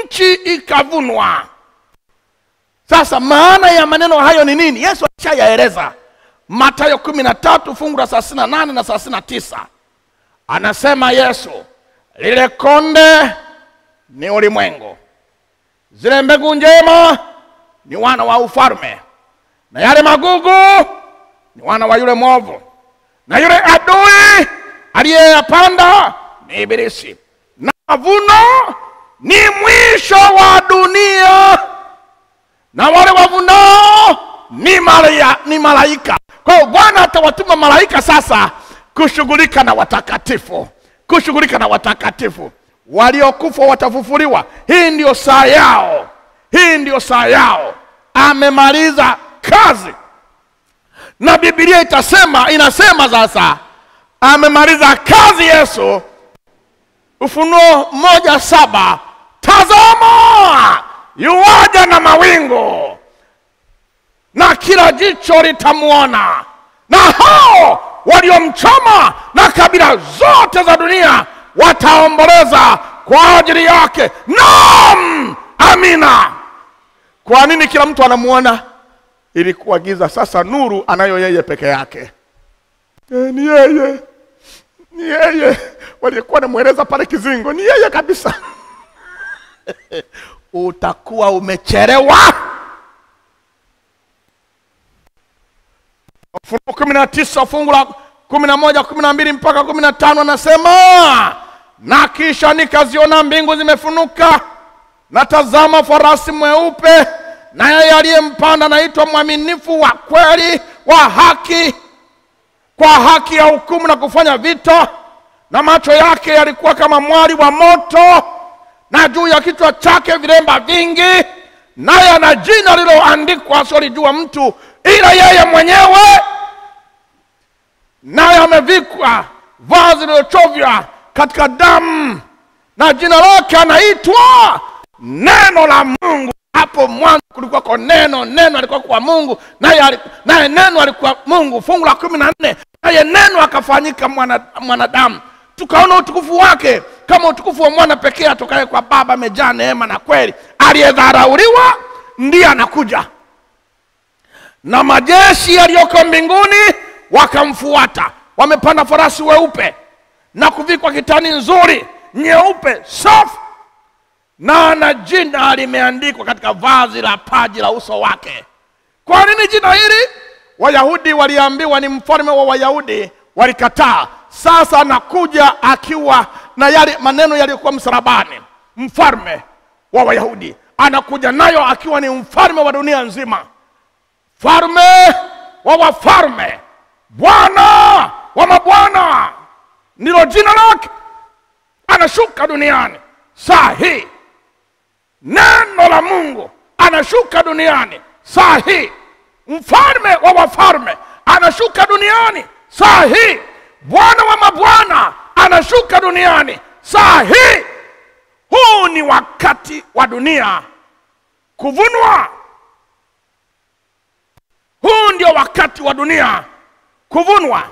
nchi ikavunwa. Sasa maana ya maneno hayo ni nini? Yesu alishayaeleza. Mathayo 13 fungu la 38 na 39. Anasema Yesu, lile konde ni ulimwengu, zile mbegu njema ni wana wa ufalme, na yale magugu ni wana wa yule mwovu, na yule adui aliyeyapanda ni Ibilisi, na mavuno ni mwisho wa dunia, na wale wavunao ni malaika. Kwa hiyo Bwana atawatuma malaika sasa kushughulika na watakatifu, kushughulika na watakatifu. Waliokufa watafufuliwa. Hii ndio saa yao, hii ndio saa yao. Amemaliza kazi. Na Biblia inasema sasa amemaliza kazi Yesu. Ufunuo 1:7, tazama yuaja na mawingu, na kila jicho litamuona, na hao waliomchoma, na kabila zote za dunia wataomboleza kwa ajili yake. Naam, amina. Kwa nini kila mtu anamuona? Ilikuwa giza, sasa nuru anayo yeye peke yake. Ni yeye, ni yeye walikuwa wanamueleza pale kizingo, ni yeye kabisa. Utakuwa umechelewa. Ufunuo 19 fungu la 11, 12 mpaka 15 anasema, na kisha nikaziona mbingu zimefunuka, na tazama farasi mweupe, na yeye aliyempanda anaitwa Mwaminifu wa kweli, wa haki, kwa haki ya hukumu na kufanya vita, na macho yake yalikuwa kama mwali wa moto, na juu ya kichwa chake vilemba vingi, naye ana jina lililoandikwa asilijua mtu ila yeye mwenyewe, naye amevikwa vazi lililochovya katika damu, na jina lake anaitwa Neno la Mungu. Hapo mwanzo kulikuwa kwa neno, neno alikuwa kwa Mungu, naye neno alikuwa Mungu. Fungu la 14, naye neno akafanyika mwanadamu, tukaona utukufu wake kama utukufu wa mwana pekee atokaye kwa Baba, amejaa neema na kweli. Aliyedharauliwa ndiye anakuja, na majeshi yaliyoko mbinguni wakamfuata, wamepanda farasi weupe na kuvikwa kitani nzuri nyeupe safi, na ana jina limeandikwa katika vazi la paji la uso wake. Kwa nini jina hili? Wayahudi waliambiwa ni mfalme wa Wayahudi, walikataa. Sasa anakuja akiwa na yale maneno yaliyokuwa msalabani, mfalme wa Wayahudi. Anakuja nayo akiwa ni mfalme wa dunia nzima, mfalme wa wafalme, Bwana wa mabwana, ndilo jina lake. Anashuka duniani saa hii, neno la Mungu anashuka duniani saa hii, mfalme wa wafalme anashuka duniani saa hii, Bwana wa mabwana anashuka duniani saa hii. Huu ni wakati wa dunia kuvunwa. Huu ndio wakati wa dunia kuvunwa.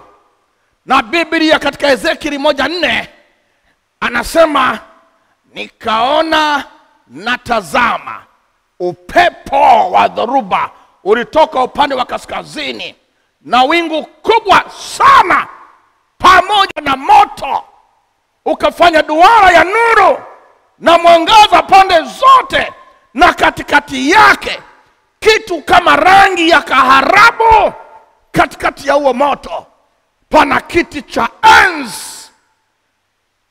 Na Biblia katika Ezekieli 1:4 anasema, nikaona na tazama, upepo wa dhoruba ulitoka upande wa kaskazini, na wingu kubwa sana pamoja na moto, ukafanya duara ya nuru na mwangaza pande zote, na katikati yake kitu kama rangi ya kaharabu. Katikati ya huo moto pana kiti cha enzi,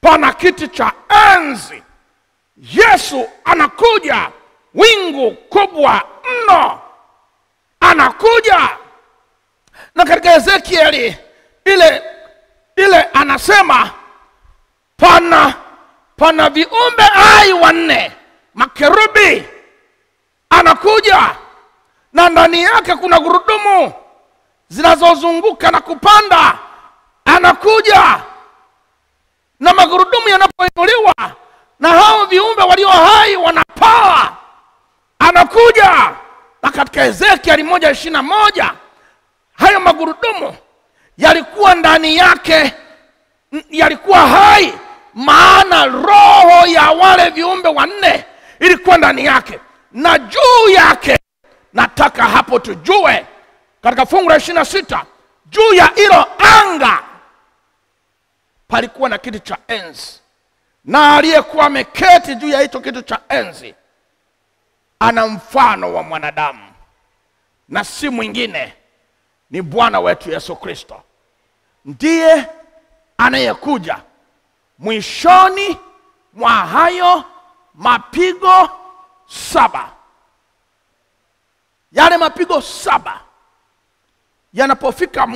pana kiti cha enzi. Yesu anakuja, wingu kubwa mno anakuja. Na katika Ezekieli ile anasema pana viumbe hai wanne, makerubi anakuja, na ndani yake kuna gurudumu zinazozunguka na kupanda. Anakuja na magurudumu yanapoinuliwa, na hao viumbe walio hai wanapaa. Anakuja. Na katika Ezekieli 1:21 hayo magurudumu yalikuwa ndani yake, yalikuwa hai, maana roho ya wale viumbe wanne ilikuwa ndani yake na juu yake. Nataka hapo tujue katika fungu la 26, juu ya hilo anga palikuwa na kiti cha enzi, na aliyekuwa ameketi juu ya hicho kiti cha enzi ana mfano wa mwanadamu na si mwingine. Ni Bwana wetu Yesu Kristo ndiye anayekuja mwishoni mwa hayo mapigo 7. Yale mapigo 7 yanapofika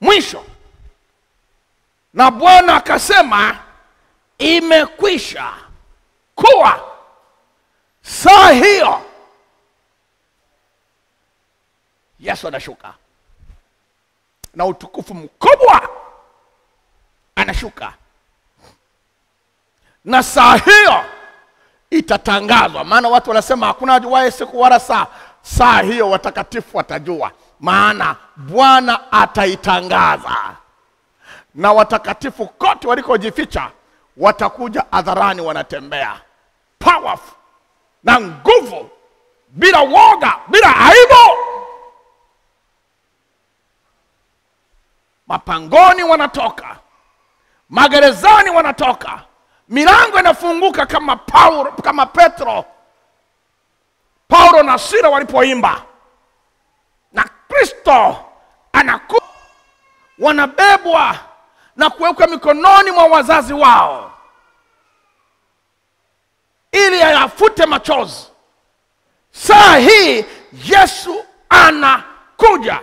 mwisho, na Bwana akasema imekwisha kuwa. Saa hiyo Yesu anashuka na utukufu mkubwa, anashuka. Na saa hiyo itatangazwa. Maana watu wanasema hakuna ajuaye siku wala saa. Saa hiyo watakatifu watajua, maana Bwana ataitangaza. Na watakatifu kote walikojificha watakuja hadharani, wanatembea powerful na nguvu, bila woga, bila aibu. Mapangoni wanatoka, magerezani wanatoka, milango inafunguka kama Paulo, kama Petro, Paulo na Sila walipoimba. Na Kristo anakuja, wanabebwa na kuwekwa mikononi mwa wazazi wao ili ayafute machozi. Saa hii Yesu anakuja.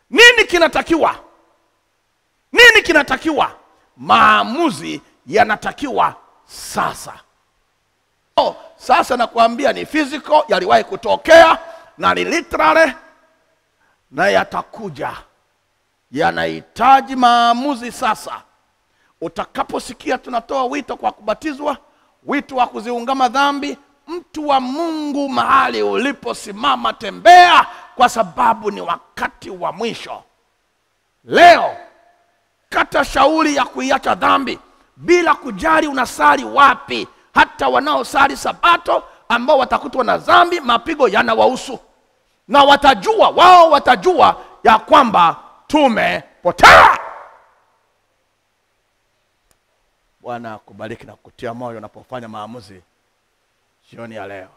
Nini kinatakiwa? Nini kinatakiwa? Maamuzi yanatakiwa sasa. Oh, sasa nakuambia ni physical, yaliwahi kutokea na ni literally, na yatakuja. Yanahitaji maamuzi sasa. Utakaposikia tunatoa wito kwa kubatizwa, wito wa kuziungama dhambi, mtu wa Mungu mahali uliposimama tembea, kwa sababu ni wakati wa mwisho. Leo kata shauri ya kuiacha dhambi bila kujali unasali wapi. Hata wanaosali Sabato ambao watakutwa na dhambi, mapigo yanawahusu. Na watajua, wao watajua ya kwamba tumepotea. Bwana akubariki na kukutia moyo unapofanya maamuzi jioni ya leo.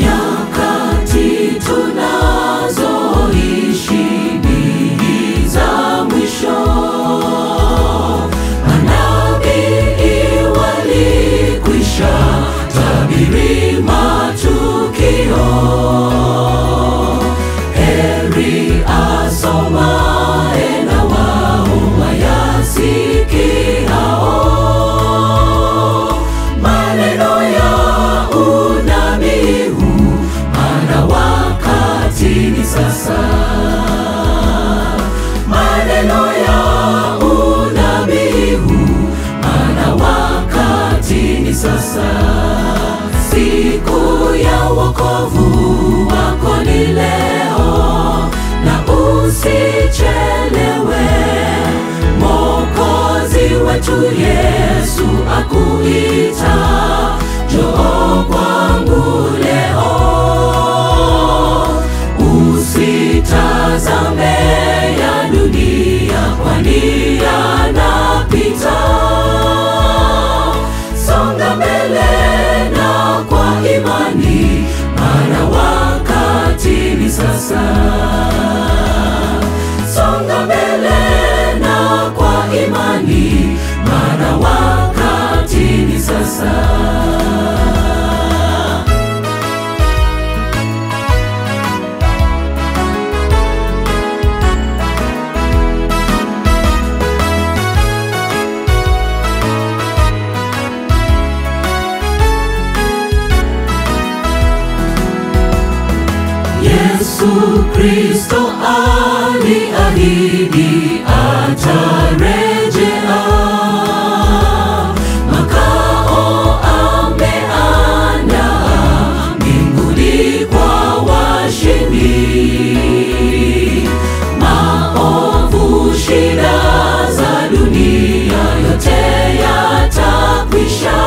Nyakati tunazoishi ni za mwisho. Manabii walikwisha tabiri matukio. Heri asomaye na wao wayasikiao maneno ya unabii huu, maana wakati ni sasa. Maneno ya unabii huu, maana wakati ni sasa. Siku ya wokovu wako ni leo, na usichelewe. Mwokozi wetu Yesu akuita, njoo kwangu leo. Usitazame ya dunia, kwani yanapita. Songa mbele na kwa imani, maana wakati ni sasa. Songa mbele na kwa imani, maana wakati ni sasa. Yesu Kristo aliahidi atarejea. Makao ameandaa mbinguni kwa washindi. Maovu, shida za dunia yote yatakwisha.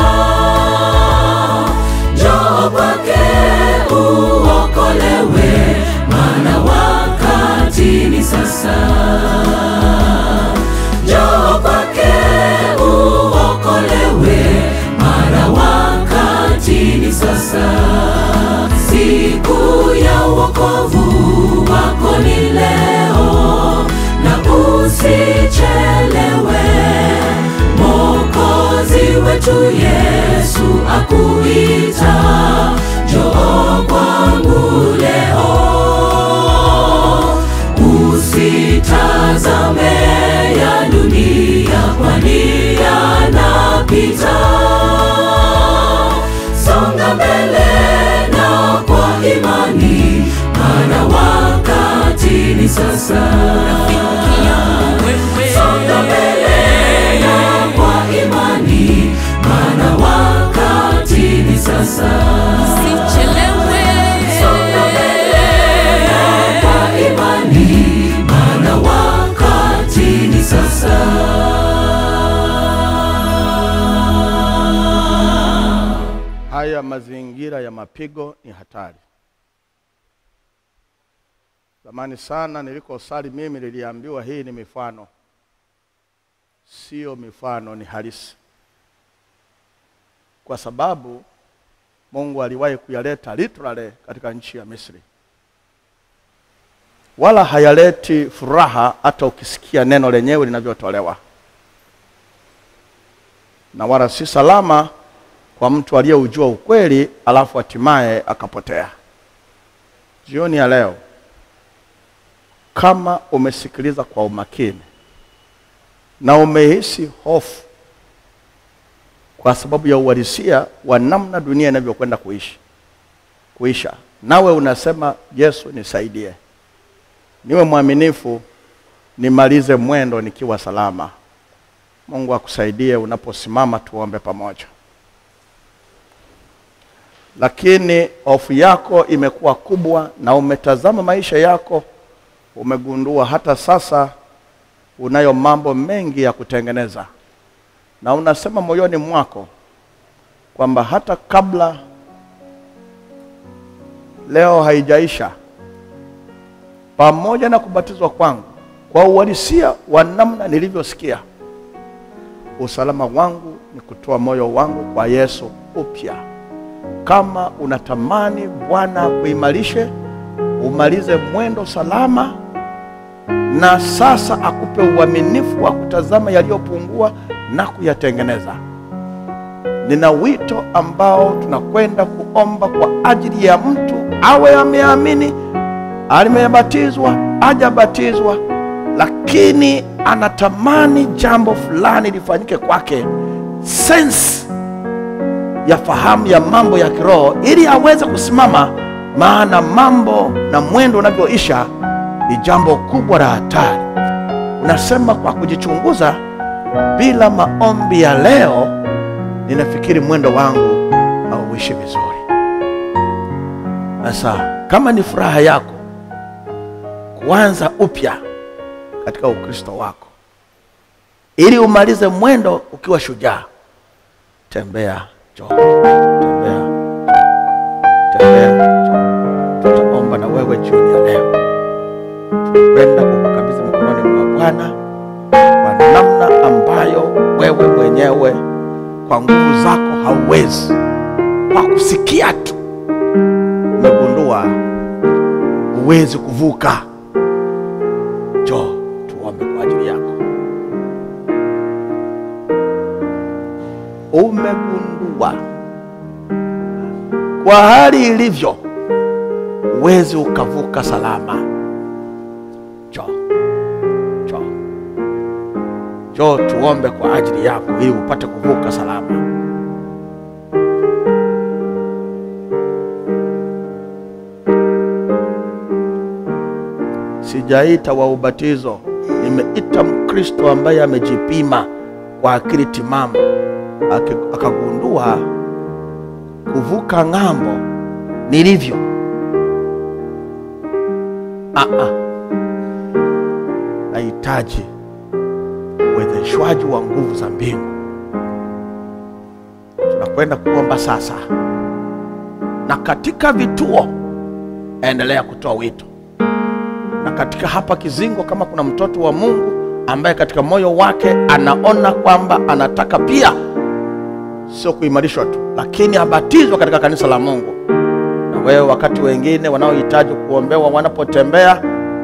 wetu Yesu akuita, njoo kwangu leo. Usitazame ya dunia, kwani yanapita. Songa mbele na kwa imani, maana wakati ni sasa. Songa mbele na kwa imani, maana wakati ni sasa. Usichelewe. Songa mbele na kwa imani, maana wakati ni sasa. Haya mazingira ya mapigo ni hatari. Zamani sana nilikosali mimi niliambiwa hii ni mifano. Sio mifano, ni halisi. Kwa sababu Mungu aliwahi kuyaleta literally katika nchi ya Misri. Wala hayaleti furaha hata ukisikia neno lenyewe linavyotolewa. Na wala si salama kwa mtu aliyeujua ukweli alafu hatimaye akapotea. Jioni ya leo, kama umesikiliza kwa umakini na umehisi hofu kwa sababu ya uhalisia wa namna dunia inavyokwenda kuisha, nawe unasema Yesu nisaidie, niwe mwaminifu, nimalize mwendo nikiwa salama. Mungu akusaidie unaposimama, tuombe pamoja. Lakini hofu yako imekuwa kubwa na umetazama maisha yako, umegundua hata sasa unayo mambo mengi ya kutengeneza, na unasema moyoni mwako kwamba hata kabla leo haijaisha, pamoja na kubatizwa kwangu, kwa uhalisia wa namna nilivyosikia, usalama wangu ni kutoa moyo wangu kwa Yesu upya. Kama unatamani Bwana kuimarishe, umalize mwendo salama, na sasa akupe uaminifu wa kutazama yaliyopungua na kuyatengeneza, nina wito ambao tunakwenda kuomba kwa ajili ya mtu awe ameamini, amebatizwa, hajabatizwa, lakini anatamani jambo fulani lifanyike kwake, sense ya fahamu ya mambo ya kiroho, ili aweze kusimama. Maana mambo na mwendo unavyoisha ni jambo kubwa la hatari. Unasema kwa kujichunguza, bila maombi ya leo ninafikiri mwendo wangu hauishi vizuri. Sasa kama ni furaha yako kuanza upya katika Ukristo wako, ili umalize mwendo ukiwa shujaa, tembea njoo, tembea, tembea njoo. Tutaomba na wewe jioni ya leo. Tunakwenda kukukabidhi mikononi mwa Bwana kwa namna ambayo wewe mwenyewe kwa nguvu zako hauwezi. Kwa kusikia tu umegundua huwezi kuvuka. Njoo tuombe kwa ajili yako. Umegundua kwa hali ilivyo huwezi ukavuka salama. Njoo, njoo, njoo tuombe kwa ajili yako ili upate kuvuka salama. Sijaita wa ubatizo, nimeita Mkristo ambaye amejipima kwa akili timamu, akagundua kuvuka ng'ambo nilivyo. Nahitaji uwezeshwaji wa nguvu za mbingu. Tunakwenda kuomba sasa, na katika vituo endelea kutoa wito. Na katika hapa Kizingo, kama kuna mtoto wa Mungu ambaye katika moyo wake anaona kwamba anataka pia sio kuimarishwa tu, lakini abatizwe katika kanisa la Mungu, na wewe wakati wengine wanaohitaji kuombewa wanapotembea,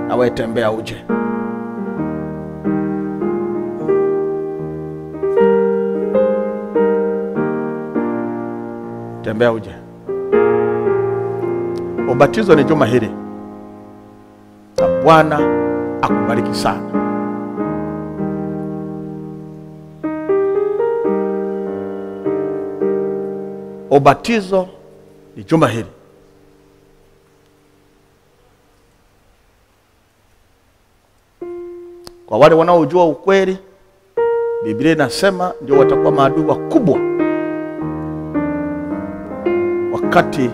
na wewe tembea uje. Tembea uje. Ubatizo ni juma hili. Na Bwana akubariki sana. Ubatizo ni juma hili. Kwa wale wanaojua ukweli, Biblia inasema ndio watakuwa maadui wakubwa wakati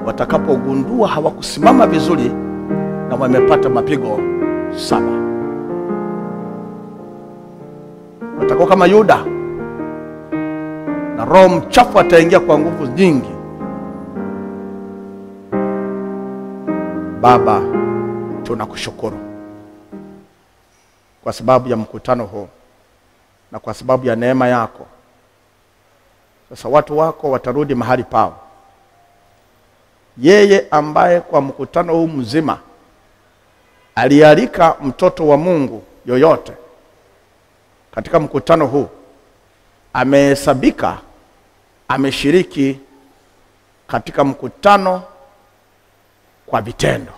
watakapogundua hawakusimama vizuri na wamepata mapigo 7. Watakuwa kama Yuda, na roho mchafu ataingia kwa nguvu nyingi. Baba, tunakushukuru kwa sababu ya mkutano huu na kwa sababu ya neema yako. Sasa watu wako watarudi mahali pao. Yeye ambaye kwa mkutano huu mzima alialika mtoto wa Mungu yoyote katika mkutano huu, amehesabika ameshiriki katika mkutano kwa vitendo.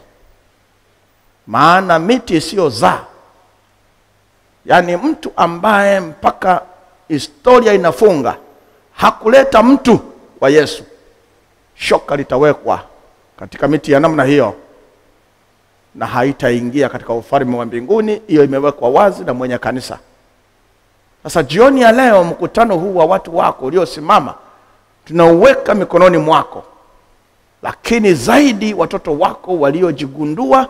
Maana miti isiyozaa, yani mtu ambaye mpaka historia inafunga hakuleta mtu kwa Yesu, shoka litawekwa katika miti ya namna hiyo na haitaingia katika ufalme wa mbinguni. Hiyo imewekwa wazi na mwenye kanisa. Sasa jioni ya leo, mkutano huu wa watu wako uliosimama tunauweka mikononi mwako, lakini zaidi watoto wako waliojigundua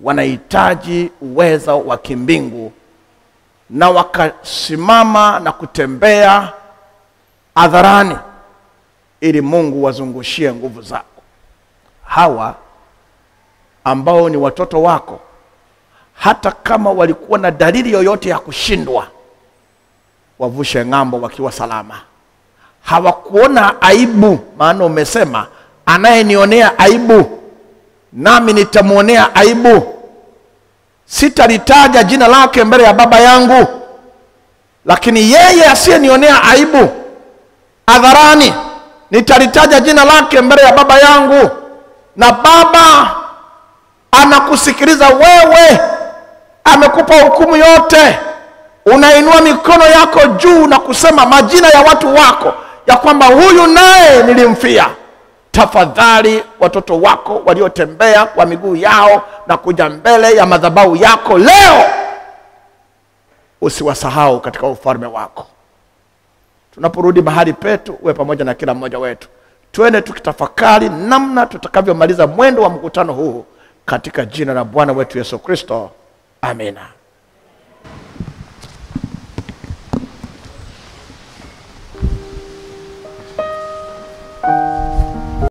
wanahitaji uweza wa kimbingu na wakasimama na kutembea hadharani ili Mungu wazungushie nguvu zako. Hawa ambao ni watoto wako, hata kama walikuwa na dalili yoyote ya kushindwa, wavushe ng'ambo wakiwa salama. Hawakuona aibu, maana umesema anayenionea aibu nami nitamuonea aibu. Sitalitaja jina lake mbele ya baba yangu, lakini yeye asiyenionea aibu hadharani nitalitaja jina lake mbele ya baba yangu. Na Baba anakusikiliza wewe, amekupa hukumu yote. Unainua mikono yako juu na kusema majina ya watu wako, ya kwamba huyu naye nilimfia. Tafadhali watoto wako waliotembea kwa miguu yao na kuja mbele ya madhabahu yako leo, usiwasahau katika ufalme wako. Tunaporudi mahali petu, uwe pamoja na kila mmoja wetu. Twende tukitafakari namna tutakavyomaliza mwendo wa mkutano huu, katika jina la Bwana wetu Yesu Kristo. Amina.